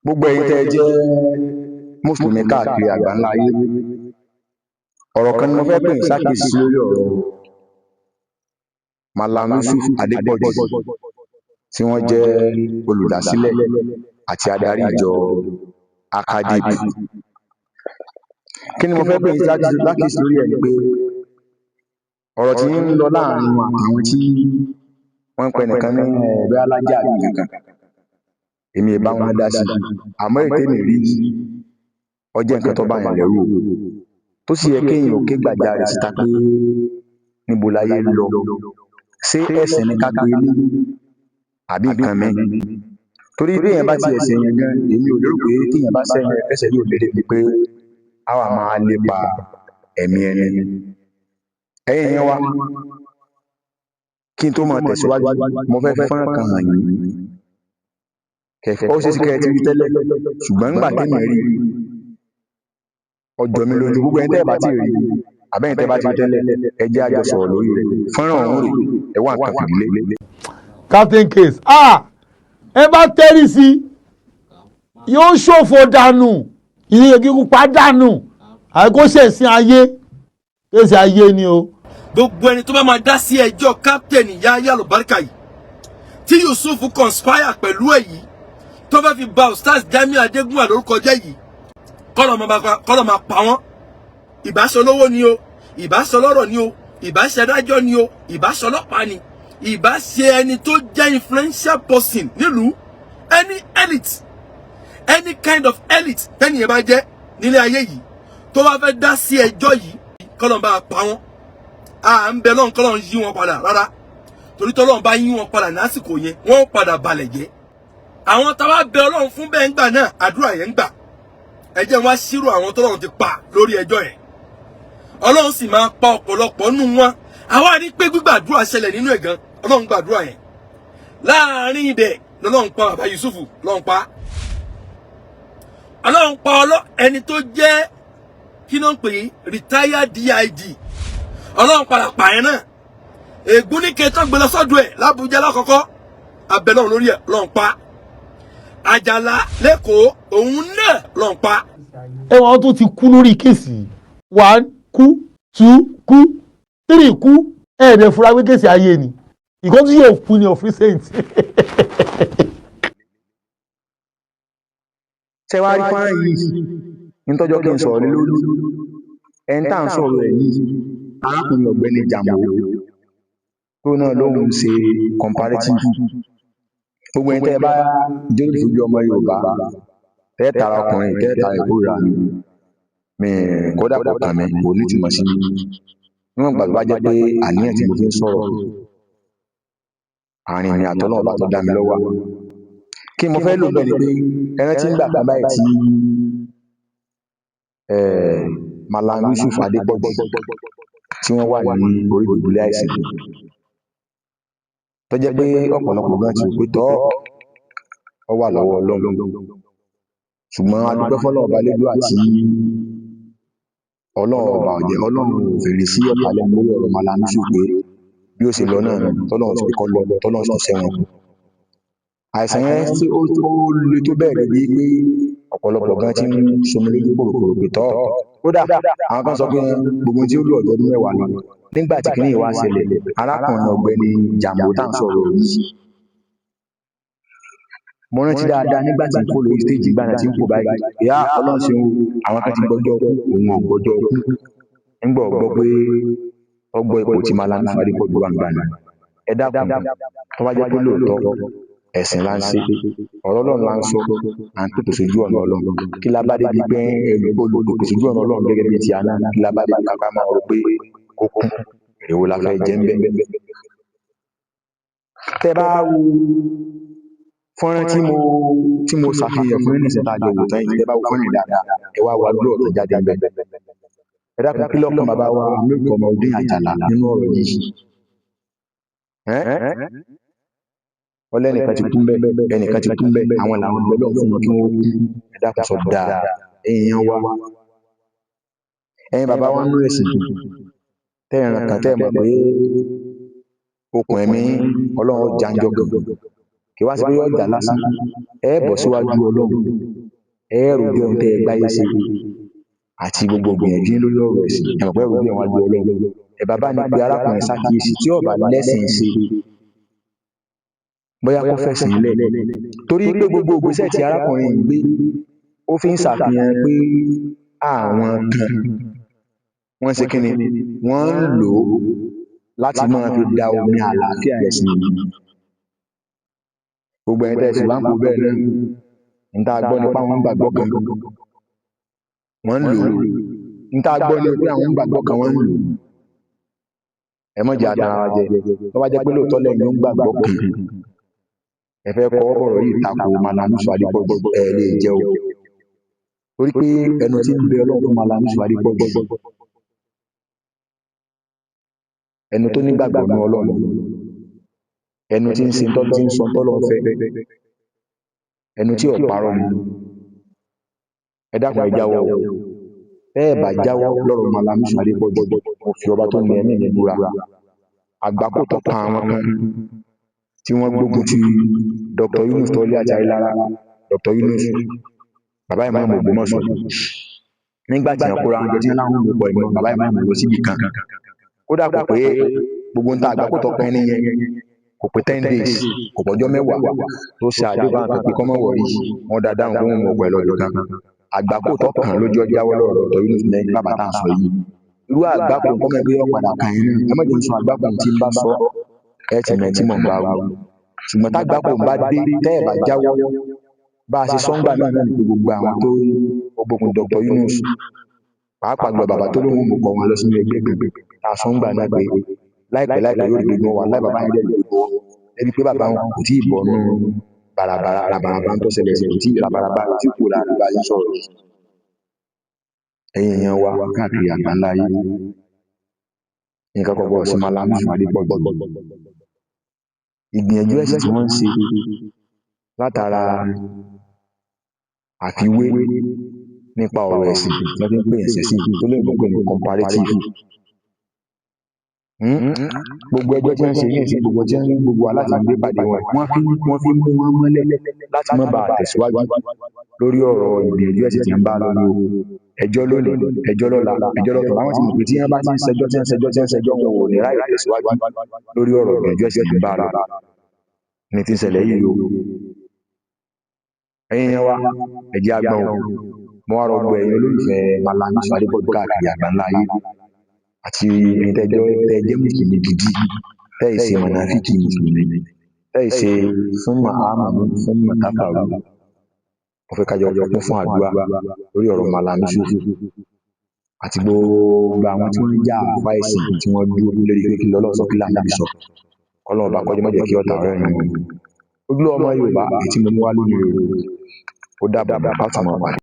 Gbogbo ẹ̀yin tẹ́ ẹ jẹ́ mùsùlùmí káàkiri àgbáńlá ayé, ọ̀rọ̀ kan ni mo fẹ́ pè yín sákìíyèsí sí lórí ọ̀rọ̀ Mallam Yusuf Adépọ̀jù, tí wọ́n jẹ́ olùdásílẹ̀ àti adarí ìjọ ACADIP. Kí ni mo fẹ́ pè yín sákìíyèsí lórí ẹ̀ ni pé ọ̀rọ̀ tí ń lọ láàrin wọn àtàwọn tí wọ́n ń pe ẹnìkan ní ẹ̀ẹ́dẹ́ alájà àbí nǹkan, èmi ì bá wọn dá sí, àmọ́ èyí tèmi rí, ó jẹ́ nǹkan tó bá yàn lẹ́rù o, tó sì yẹ kéèyàn ó ké gbàjarè síta pé níbo láyé ń lọ. Ṣé ẹ̀sìn ni ká pe eléyìí àbí nǹkan míì? Torí bí èèyàn bá ti ẹ̀sìn yẹn gan, èmi ò lérò pé téèyàn bá ṣẹ̀yàn ẹ̀ṣẹ̀ yóò lé débi pé á wà máa lépa ẹ̀mí ẹni. Ẹ̀yin èèyàn wa, kí n tó máa tẹ̀síwájú, mo fẹ́ fi fọ́nrán kan hàn yín. Ó ṣeé ṣe kẹ́ ẹ ti rí tẹ́lẹ̀, ṣùgbọ́n nígbà tẹ́mi rí i, ó jọ mí lójú. Gbogbo ẹ̀yin tẹ́ ẹ bá tíì rí àbẹ́yìn tẹ́ ẹ bá ti rí tẹ́lẹ̀, ẹ jẹ́ á jọ sọ̀rọ̀ lórí rẹ̀. Fọ́nrán ọ̀hún rèé, ẹ wá nǹkan fìdílé. Captain Case, ah, ẹ bá tẹ́rì sí yóò ṣòfò dànù, ìyẹn kíkú pa dànù, àìkó ṣẹ̀sìn ayé, kéèsì ayé ni o. Gbogbo ẹni tó bá máa dá sí ẹjọ́ Captain Yahya Albarka yìí tí Yusuf conspire pẹ̀lú èyí tó fẹ́ fi ba Ustaz Jamiu Adégúnwà lórúkọ jẹ́ yìí, kọ́lọ̀ máa pa wọ́n. Ìbáṣọlówó ni o, ìbáṣọlọ́rọ̀ ni o, ìbáṣẹdájọ́ ni o, ìbáṣọlọ́pàá ni, ìbáṣe ẹni tó jẹ́ influential person nílùú, any elite, any kind of elite tẹ́nìyẹn bá jẹ́ nílé ayé yìí tó bá fẹ́ dá sí ẹjọ́ yìí, kọ́lọ̀ bá pa wọ́n. À ń bẹ lọ́n kọ́lọ̀ ń yí wọn padà rárá, torí tọ́lọ́run bá yí wọn padà lásìkò yẹn, wọ́n padà balẹ̀ jẹ́. Àwọn táwa bẹ Ọlọ́run fún bẹ́ẹ̀ ń gbà náà, àdúrà yẹn ń gbà. Ẹ jẹ́ wá ṣírò àwọn tọ́lọ́run ti pa lórí ẹjọ́ yẹn. Ọlọ́run sì máa pa ọ̀pọ̀lọpọ̀ nù wọn. Àwa ní pé gbígbàdúrà ṣẹlẹ̀ nínú ẹ̀ gan. Ọlọ́run gbàdúrà yẹn láàrin ibẹ̀ lọ́lọ́run pa bàbá Yusufu, lọ́run pa, Ọlọ́run pa ọlọ́ ẹni tó jẹ́ kí ló ń pè é, retired DIG. Ọlọ́run padà pààyàn náà. Ègún ní kẹtọ́ gbé lọ sọ́dọ̀ ẹ̀ l'Ábújá lákọ̀ọ́kọ́, abẹ́lọ́run lórí ẹ̀, lọ́run pa. Àjàlá lẹ́kọ̀ọ́, òun náà lọ́run pa. Ẹ wọn tún ti kú lórí case, one kú, two kú, three kú. Ẹ̀ẹ́dẹ̀ fura pé case ayé ni ìkan tí yóò kú ní of recent. Ṣé wàá rí fọ́nrán yìí nítọ́jọ́ kí n sọ̀rọ̀ lé lórí? Ẹni tá à ń sọ̀rọ̀ ẹ̀ yìí, arákùnrin ọ̀gbẹ́ni Jàmó, tó náà lóun ṣe comparative. Gbogbo ẹni tẹ́ ẹ bá jẹ́ olùfojú ọmọ Yorùbá, tẹ́ tara ọkùnrin, tẹ́ tara ìkórìíra mi mi, kódà kò kàn mí, kò ní ìtumọ̀ sí mi, níwọ̀n ìgbà tó bá jẹ́ pé àníyàn tí mo fi ń sọ̀rọ̀ àárín mi àtọ́lọ́run bá tó dá mi lọ́wọ́. Kí mo fẹ́ lò bẹ́ẹ̀ ni pé ẹran tí ń gbà kan báyìí tí Mallam Yusuf Adépọ̀jù tí wọ́n wà ní orí ìdùbúlẹ̀ àìsàn, tó jẹ́ pé ọ̀pọ̀lọpọ̀ gan ti rò pé tọ́ ọ wà lọ́wọ́ Ọlọ́run, ṣùgbọ́n a dúpẹ́ fọ́lọ́run ọba lédùá tí Ọlọ́run ọba ọ̀jẹ̀, Ọlọ́run ò fèrè sí ọ̀tá lẹ́nu lórí ọ̀rọ̀ Mallam Yusuf, pé bí ó ṣe lọ náà nù, tọ́lọ́run sì kọ́ lọ, tọ́lọ́run sì sẹ́wọ̀n kù. Àìsàn yẹn tí ó le tó bẹ́ẹ̀ débi pé ọ̀pọ̀lọpọ̀ gan ti ń somi lójú pòròpòrò pé tọ́. Kódà àwọn kan sọ pé gbogbo tí ó lò ọjọ́ ọdún 10 lọ nígbà tí kìnìún wá ṣẹlẹ̀. Arákùnrin ọ̀gbẹ́ni Jàmó tá à ń sọ̀rọ̀ yìí, mo rántí dáadáa nígbà tí n kó lórí stéèjì ìgbà náà tí ń kó báyìí, ìyá Ọlọ́run ṣeun, àwọn kan ti gbọ́jọ́ kú, òun ò gbọ́jọ́ kú. Nígbà ó gbọ́ pé ọgbọ́ ipò tí Mallam Yusuf Adépọ̀jù wà nígbà náà. Ẹ dákun, tó bá jẹ́ pé lóòótọ́ ẹ̀sìn là ń ṣe, ọ̀rọ̀ Ọlọ́run là ń sọ, à ń pèpè sójú ọ̀nà Ọlọ́run, kí la bá débi pé olùpèpè sójú ọ̀nà Ọlọ́run gẹ́gẹ́ bí ti àná, kí la bá débi kápá máa rò pé kó kú, èrè wo la fẹ́ jẹ́ ń bẹ̀? Tẹ́ bá wo fọ́nrán tí mo ṣàfihàn fún yín nísìnyí tá a jọ wò tán yìí, tẹ́ bá wo fọ́nrán yìí dáadáa, ẹ wá wá dúró ọ̀tọ̀ jáde ń bẹ̀. Ẹ dákun, kí lọ́kàn bàbá wa Amir Komorudeen Àjàlá nínú ọ̀rọ̀ yìí? Ọlẹ́nìkan ti kú mbẹ́, ẹnìkan ti kú mbẹ́, àwọn làwọn bẹ lọ́hùn fún wọn kí wọ́n kú. Ẹ dákun, sọ dáa, èèyàn wa, ẹ̀yin bàbá wa nínú ẹ̀sìn, tẹ́ ẹ̀ràn kan tẹ́ ẹ mọ̀ pé okùn ẹ̀mí Ọlọ́run jáńjọ́ kan, Kì wá sí pé yóò jà lásán, ẹ bọ̀ síwájú Ọlọ́run, ẹ rojọ́ ohun tẹ́ ẹ gbáyé ṣe àti gbogbo ìgbìyànjú yín lórí ọ̀rọ̀ ẹ̀sìn. Ẹ mọ̀ pé ẹ rojọ́ ẹ̀ wájú Ọlọ́run. Ẹ bàbá ní pé arákùnrin ṣàkíyèsí tí ó bá lẹ́sìn ṣe, bóyá kó fẹ̀sìn lẹ̀, torí pé gbogbo ìgbésẹ̀ tí arákùnrin yìí gbé, ó fi ń ṣàfihàn pé àwọn kan wọ́n ṣe kíni, wọ́n ń lò ó láti máa fi da omi àlàáfíà ẹ̀sìn rú. Gbogbo ẹ̀yin tẹ́ ẹ sì wá ń kó bẹ́ẹ̀ náà, n tá a gbọ́ ni pé àwọn ń gbàgbọ́ kan wọ́n ń lò ó, n tá a gbọ́ ni pé àwọn ń gbàgbọ́ kan wọ́n ń lò ó. Ẹ má jẹ́ àtàrà wa jẹ. Tó bá jẹ́ pé lóòótọ́ lẹ́yìn ló ń gbàgbọ́ kan, ẹ fẹ́ kọ́ bọ̀rọ̀ yìí tako Mallam Yusuf Adépọ̀jù, ẹ lè jẹ́ o, torí pé ẹnu tí ń bẹ Ọlọ́run fún Mallam Yusuf Adépọ̀jù, ẹnu tó nígbàgbọ́ ní Ọlọ́run, ẹnu tí ń ṣe tọ́, tí ń sọ tọ́lọ́run fẹ́, ẹnu tí ò parọ́ ni. Ẹ dákun, ẹ jáwọ́ o. Tẹ́ ẹ bá jáwọ́ lọ́rọ̀ Mallam Yusuf Adépọ̀jù, mo fi ọba tó ní ẹ̀mí mi búra, àgbákò tó kan àwọn kan tí wọ́n gbógun ti Dr. Yunus Tọ́lé àti Ayélára, Dr. Yunus bàbá ìmáàmù Ògbómọ̀ṣọ́, nígbà tí wọ́n kóra wọn jọ tí wọ́n láwọn mú pọ̀ ìmọ̀ bàbá ìmáàmù lọ síbi kan, kódà kò pé gbogbo ń ta àgbákò tó kan ẹni yẹn, kò pé 10 days, kò pọ̀jọ́ 10 tó ṣe àdéhùn àwọn kan pé kọ́mọ̀ wọ̀rí wọn dáadáa, pé wọ́n mú ọ̀pọ̀ ẹ̀ lọ́dún kan. Àgbákò tó kàn lójú ọjà wọlé ọ̀rọ̀ Dr. Yunus lẹ́yìn bàbá tá à ń sọ yìí, irú àgbákò nǹkan mọ̀ pé yọ padà kàn yín náà. Ẹ má jẹ́ n sọ àgbákò tí ń bá sọ, ẹ ti mẹ̀ tí mò ń bá wí. Ṣùgbọ́n tágbákò ń bá dé, tẹ́ ẹ̀ bá jáwọ́, bá a ṣe sọ́ngbà náà náà ni pé gbogbo àwọn tó gbógun Dr. Yunus, pàápàá gbọ́ bàbá tó lóun mú kọ wọn lọ sínú ẹgbẹ́ kan, tá a sọ́ngbà náà pé láìpẹ́ láìpẹ́ yóò rí gbogbo wọn láì bàbá yẹn dẹ̀ rí gbogbo wọn débi pé bàbá wọn kò tí ì bọ̀ nù bàràbàrà ràbàràbà ń tó ṣẹlẹ̀ sí, kò tí ì ràbàràbà kò tí ì kú láàrin bá a ṣe sọ̀rọ̀ yìí. Ẹ̀yin èèyàn wa káàkiri àgbáńlá ayé, nǹkan kan gbọ́dọ̀ sí Mallam Yusuf Adépọ̀jù. Ìgbìyànjú ẹ̀sìn tí wọ́n ń ṣe látara àfiwé nípa ọ̀rọ̀ ẹ̀sìn tí wọ́n fi ń pè ẹ̀sìn sí tó lóyìnbó pè ní comparative. Gbogbo ẹjọ́ tí wọ́n ń ṣe ní ìsìn, gbogbo tí wọ́n ń gbogbo wa láti gbé pàdé wọn, wọ́n fi mú wọn mọ́lẹ̀ láti má bàa tẹ̀síwájú lórí ọ̀rọ̀ ìgbìyànjú ẹ̀sìn tí wọ́n bá lọ ní o. Ẹjọ́ lónìí, ẹjọ́ lọ́la, ẹjọ́ lọ́tọ̀, àwọn ti mọ̀ pé tí wọ́n bá ti ń ṣẹjọ́, tí wọ́n ń ṣẹjọ́, tí wọ́n ń ṣẹjọ́, wọn ò ní ráyè tẹ̀síwájú lórí ọ̀rọ̀ ìgbìyànjú ẹ̀sìn tí ń bá lọ ní ti ń ṣẹlẹ̀ yìí o. Ẹ̀yin yẹn wa, ẹ jẹ́ á gbọ́n o. Mo wá rọ gbogbo ẹ̀yin olólùfẹ́ Mallam Yusuf Adépọ̀jù káàkiri àgbáńlá ayé àti ẹ̀yin tẹ́ jẹ́ mùsùlùmí gidi, tẹ́ ì ṣe mọ̀nàfíkì mùsùlùmí, tẹ́ ì ṣe fún màámù fún mọ̀táfàrú, mo fẹ́ ká jọ kún fún àdúrà lórí ọ̀rọ̀ Mallam Yusuf àti gbogbo àwọn tí wọ́n ń já àfa ẹ̀sìn tí wọ́n dúró lórí pé kí lọ́lọ́ sọ, kí l'Ànábì sọ, kọ́lọ́ọ̀ bá kọjú mọ́jẹ̀ kí ọ̀tá rẹ̀ rìn wọn. Ojúlówó ọmọ Yorùbá èyí tí mo mú wá lónìí rèé o, ó dàbọ̀, a ó tún máa pàdé.